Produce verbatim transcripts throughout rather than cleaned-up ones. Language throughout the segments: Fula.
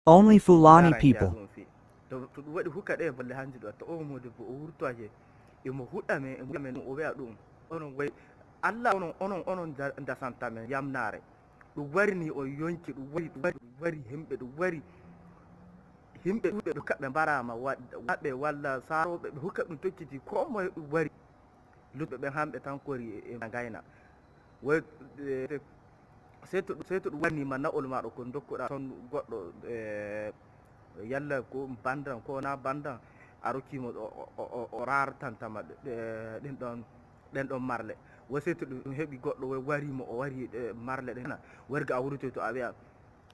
Only Fulani people. Ɗum fi to to ɗum waɗi hukka ɗe bolle hanji ɗo to o modibbo o wurtoake emo huɗa men e huɗa men o wiya ɗum onon way Allah onon onon onon nda- ndasanta men yamnaare. Ɗum wari ni o yonki ɗum wari ɗum wari ɗum wari himɓe ɗum wari himɓe ɗuɓɓe ɓe hukka ɓe mbarama waɓɓe walla saroɓe ɓe hukka ɗum tokkiti ko moye ɗum wari. Lutɓe ɓen hamɓe tan kori e ngayna. Woy sey to sey to ɗum wannima naɓol maɗa ko dokkuɗa ton goɗɗo e yalla ko bandan ko na bandan a rokkimo o rartantama ɗin ɗon ɗen ɗon marle. Woy sey to ɗum heɓi goɗɗo woy warimo o wari marle ɗen werga a wurtoy to a wiya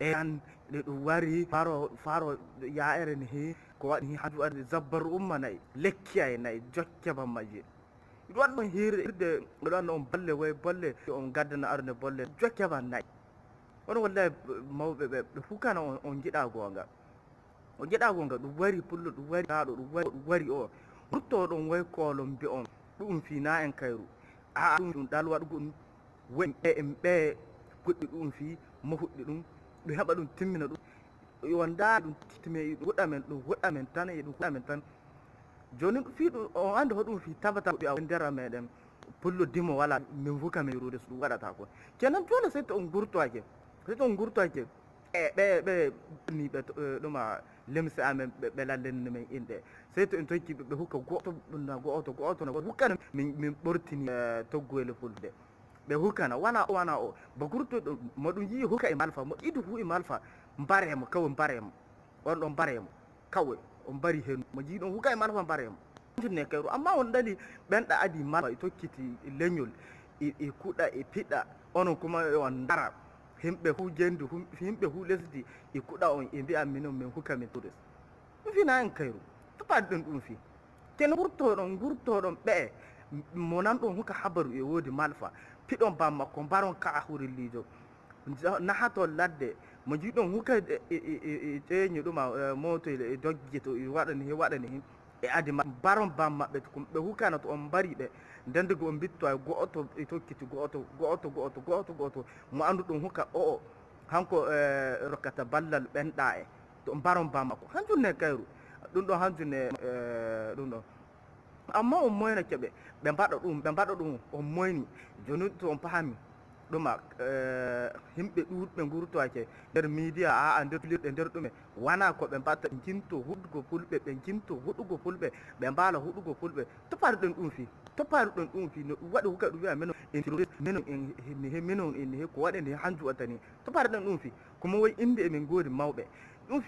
e an ɗe ɗum wari faro faro yaere ne he ko waɗi he haju arde zabbaru umma nayi lekki ay nayi jokke bammaji. Miɗo waɗa ɗon hirde miɗo waɗa on bolle woy bolle on gaddana arde bolle jokke ban nayi. Onon wallahi mawɓe ɓe ɓe fukana on on jiɗa gonga. On jiɗa gonga ɗum wari pullo ɗum wari kaɗo ɗum wari ɗum wari o rutto ɗon woy kolon mbi on ɗum fina en kayru. Aa ɗum ɗum ɗal waɗugo ɗum woy ɓe en ɓe puɗɗi ɗum fi mo huɗɗi ɗum ɗum heɓa ɗum timmina ɗum. Yo ndaar ɗum tittime ɗum huɗa men ɗum huɗa men tan e ɗum huɗa men tan. Jooni fii ɗum on anndi hoɗum fii tabata ɓe a ndera meɗen pullo dimo wala min vuka min ruude so ɗum waɗata ko. Kenan jooni sey to on gurtoake sey to on gurtoake e ɓe ɓe ni ɓe ɗuma lemse amen ɓe ɓe lallenni men inɗe sey to en tokki ɓe hukka goto na goto goto na hukkana min min ɓortini toggoyle fulde. Ɓe hukana wana o wana o ba gurtoɗo mo ɗum yii huka e malfa mo idu hu e malfa. Mbaremo kawe mbaremo on ɗon mbaremo kawe on mbari hen mo jii ɗon huka e malfa mbaremo. Antunne kayru amma on ɗali ɓenɗa adi malfa e tokkiti leñol e kuɗa e piɗa onon kuma on ndara. Himɓe hu jendi himɓe hu lesdi e kuɗa on e mbi'a minon min huka min tures. Ɗum fina en kayru tupade ɗon ɗum fi. Kene gurtoɗon gurtoɗon ɓe'e mo nanɗon huka habaru e wodi malfa piɗon bamma ko mbaron ka hurillijo. Nahaton ladde mo jiɗon huka ƴeeñu ɗuma motoyle e dogge to waɗani he waɗani he e adi mbaron bammaɓɓe ko ɓe hukana to on mbari ɓe. Ndendigo on mbitto ay go'oto e tokkiti go'oto go'oto go'oto go'oto go'oto mo anduɗon huka o'o hanko rokkata ballal ɓenɗa e to mbaron bamma ko hanjum ne kayru. Ɗum ɗo hanjum ne ɗum ɗo amma on moynake ɓe ɓe mbaɗa ɗum ɓe mbaɗa ɗum on moyni. Joni to on pahami ɗuma yimɓe ɗuɗɓe gurtoake nder midiya a'a nder filirɗe nder ɗume wana ko ɓe mbatta ɓe jinto huɗugo fulɓe ɓe jinto huɗugo fulɓe ɓe mbala huɗugo fulɓe. Topari ɗon ɗum fi topari ɗon ɗum fi no ɗum waɗi huka ɗum wiya meno en terroriste meno en he meno en he ko waɗani hanju atani. Topari ɗon ɗum fi komo woy inde emin godi mawɓe